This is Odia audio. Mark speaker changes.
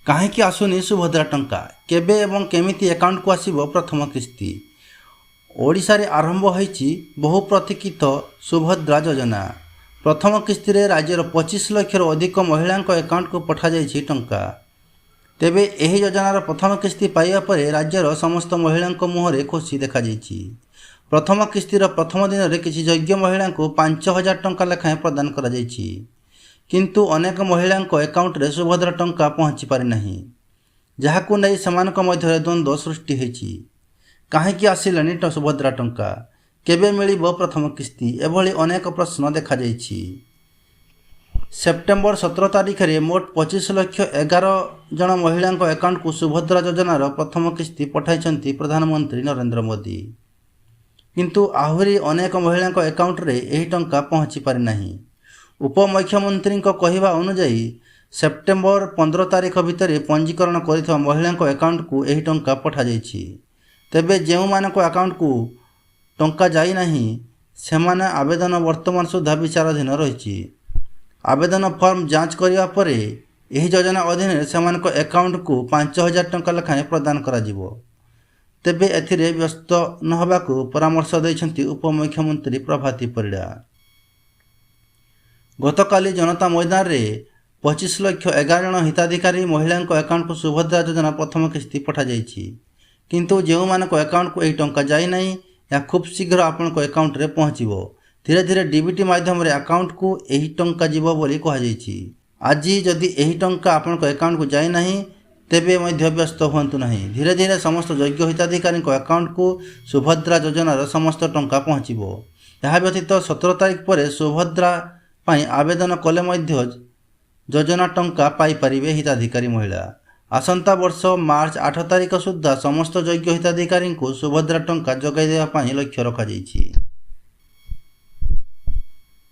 Speaker 1: କାହିଁକି ଆସୁନି ସୁଭଦ୍ରା ଟଙ୍କା? କେବେ ଏବଂ କେମିତି ଆକାଉଣ୍ଟକୁ ଆସିବ ପ୍ରଥମ କିସ୍ତି? ଓଡ଼ିଶାରେ ଆରମ୍ଭ ହୋଇଛି ବହୁ ପ୍ରତୀକ୍ଷିତ ସୁଭଦ୍ରା ଯୋଜନା। ପ୍ରଥମ କିସ୍ତିରେ ରାଜ୍ୟର 25 ଲକ୍ଷରୁ ଅଧିକ ମହିଳାଙ୍କ ଆକାଉଣ୍ଟକୁ ପଠାଯାଇଛି ଟଙ୍କା। ତେବେ ଏହି ଯୋଜନାର ପ୍ରଥମ କିସ୍ତି ପାଇବା ପରେ ରାଜ୍ୟର ସମସ୍ତ ମହିଳାଙ୍କ ମୁହଁରେ ଖୁସି ଦେଖାଯାଇଛି। ପ୍ରଥମ କିସ୍ତିର ପ୍ରଥମ ଦିନରେ କିଛି ଯୋଗ୍ୟ ମହିଳାଙ୍କୁ 5000 ଟଙ୍କା ଲେଖାଏଁ ପ୍ରଦାନ କରାଯାଇଛି। କିନ୍ତୁ ଅନେକ ମହିଳାଙ୍କ ଆକାଉଣ୍ଟରେ ସୁଭଦ୍ରା ଟଙ୍କା ପହଞ୍ଚି ପାରିନାହିଁ, ଯାହାକୁ ନେଇ ସେମାନଙ୍କ ମଧ୍ୟରେ ଦ୍ୱନ୍ଦ୍ୱ ସୃଷ୍ଟି ହୋଇଛି। କାହିଁକି ଆସିଲାନି ସୁଭଦ୍ରା ଟଙ୍କା? କେବେ ମିଳିବ ପ୍ରଥମ କିସ୍ତି? ଏଭଳି ଅନେକ ପ୍ରଶ୍ନ ଦେଖାଯାଇଛି। ସେପ୍ଟେମ୍ବର 17 ତାରିଖରେ ମୋଟ 25 ଲକ୍ଷ 11 ଜଣ ମହିଳାଙ୍କ ଆକାଉଣ୍ଟକୁ ସୁଭଦ୍ରା ଯୋଜନାର ପ୍ରଥମ କିସ୍ତି ପଠାଇଛନ୍ତି ପ୍ରଧାନମନ୍ତ୍ରୀ ନରେନ୍ଦ୍ର ମୋଦି। କିନ୍ତୁ ଆହୁରି ଅନେକ ମହିଳାଙ୍କ ଆକାଉଣ୍ଟରେ ଏହି ଟଙ୍କା ପହଞ୍ଚି ପାରିନାହିଁ। ଉପମୁଖ୍ୟମନ୍ତ୍ରୀଙ୍କ କହିବା ଅନୁଯାୟୀ, ସେପ୍ଟେମ୍ବର 15 ତାରିଖ ଭିତରେ ପଞ୍ଜୀକରଣ କରିଥିବା ମହିଳାଙ୍କ ଆକାଉଣ୍ଟକୁ ଏହି ଟଙ୍କା ପଠାଯାଇଛି। ତେବେ ଯେଉଁମାନଙ୍କ ଆକାଉଣ୍ଟକୁ ଟଙ୍କା ଯାଇନାହିଁ, ସେମାନେ ଆବେଦନ ବର୍ତ୍ତମାନ ସୁଦ୍ଧା ବିଚାରାଧୀନ ରହିଛି। ଆବେଦନ ଫର୍ମ ଯାଞ୍ଚ କରିବା ପରେ ଏହି ଯୋଜନା ଅଧୀନରେ ସେମାନଙ୍କ ଆକାଉଣ୍ଟକୁ 5000 ଟଙ୍କା ଲେଖାଏଁ ପ୍ରଦାନ କରାଯିବ। ତେବେ ଏଥିରେ ବ୍ୟସ୍ତ ନ ହେବାକୁ ପରାମର୍ଶ ଦେଇଛନ୍ତି ଉପମୁଖ୍ୟମନ୍ତ୍ରୀ ପ୍ରଭାତୀ ପରିଡ଼ା। ଗତକାଲି ଜନତା ମଇଦାନରେ 25 ଲକ୍ଷ 11 ଜଣ ହିତାଧିକାରୀ ମହିଳାଙ୍କ ଆକାଉଣ୍ଟକୁ ସୁଭଦ୍ରା ଯୋଜନା ପ୍ରଥମ କିସ୍ତି ପଠାଯାଇଛି। କିନ୍ତୁ ଯେଉଁମାନଙ୍କ ଆକାଉଣ୍ଟକୁ ଏହି ଟଙ୍କା ଯାଇନାହିଁ, ଏହା ଖୁବ୍ ଶୀଘ୍ର ଆପଣଙ୍କ ଆକାଉଣ୍ଟରେ ପହଞ୍ଚିବ। ଧୀରେ ଧୀରେ ଡିବିଟି ମାଧ୍ୟମରେ ଆକାଉଣ୍ଟକୁ ଏହି ଟଙ୍କା ଯିବ ବୋଲି କୁହାଯାଇଛି। ଆଜି ଯଦି ଏହି ଟଙ୍କା ଆପଣଙ୍କ ଆକାଉଣ୍ଟକୁ ଯାଇନାହିଁ, ତେବେ ମଧ୍ୟ ବ୍ୟସ୍ତ ହୁଅନ୍ତୁ ନାହିଁ। ଧୀରେ ଧୀରେ ସମସ୍ତ ଯୋଗ୍ୟ ହିତାଧିକାରୀଙ୍କ ଆକାଉଣ୍ଟକୁ ସୁଭଦ୍ରା ଯୋଜନାର ସମସ୍ତ ଟଙ୍କା ପହଞ୍ଚିବ। ଏହା ବ୍ୟତୀତ 17 ତାରିଖ ପରେ ସୁଭଦ୍ରା ପାଇଁ ଆବେଦନ କଲେ ମଧ୍ୟ ଯୋଜନା ଟଙ୍କା ପାଇପାରିବେ ହିତାଧିକାରୀ ମହିଳା। ଆସନ୍ତା ବର୍ଷ ମାର୍ଚ୍ଚ 8 ତାରିଖ ସୁଦ୍ଧା ସମସ୍ତ ଯୋଗ୍ୟ ହିତାଧିକାରୀଙ୍କୁ ସୁଭଦ୍ରା ଟଙ୍କା ଯୋଗାଇ ଦେବା ପାଇଁ ଲକ୍ଷ୍ୟ ରଖାଯାଇଛି।